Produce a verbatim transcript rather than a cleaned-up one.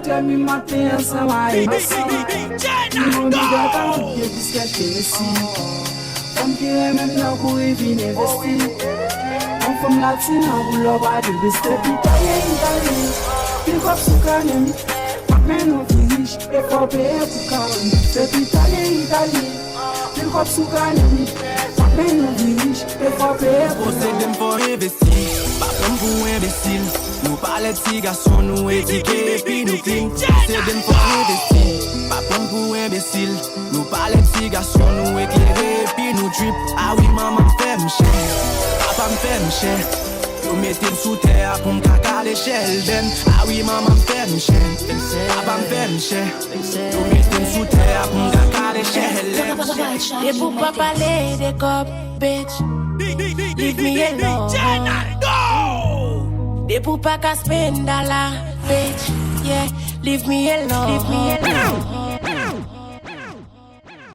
Fè mi maten ansanm a inosan. Ki moun ki gata moun ki plis kèche mesi. Fanm ki renmen m nan kouri vin envesti. Yon fanm latin an boulò pa de beste. Depi Italyen, Italyen, pil kòb sou kanè m. Mwen nou vin rich, e fò peye pou kanè m. Depi Italyen, Italyen, pil kòb sou kanè m. Mwen nou vin rich, e fò peye pou kanè m. Posede m fò envesti, pa pran m pou enbesil. Nou pa lè ti gason, nou edike epi nou klin. Posede m fò envesti, pa pran m pou enbesil. Nou pa lè ti gason, nou eklere epi nou drip. A wi, manman m fè m chè, papa m fè m chè. Yo mete m sou tè a pou m ka kale chèlbè m. A wi, manman m fè m chè, papa m fè m chè. Yo mete m sou tè a pou m ka kale chèlbè m. Depi w pa pale de kòb, bitch, leave me alone. Depi w pa ka spend dollar, bitch, yeah, leave me alone.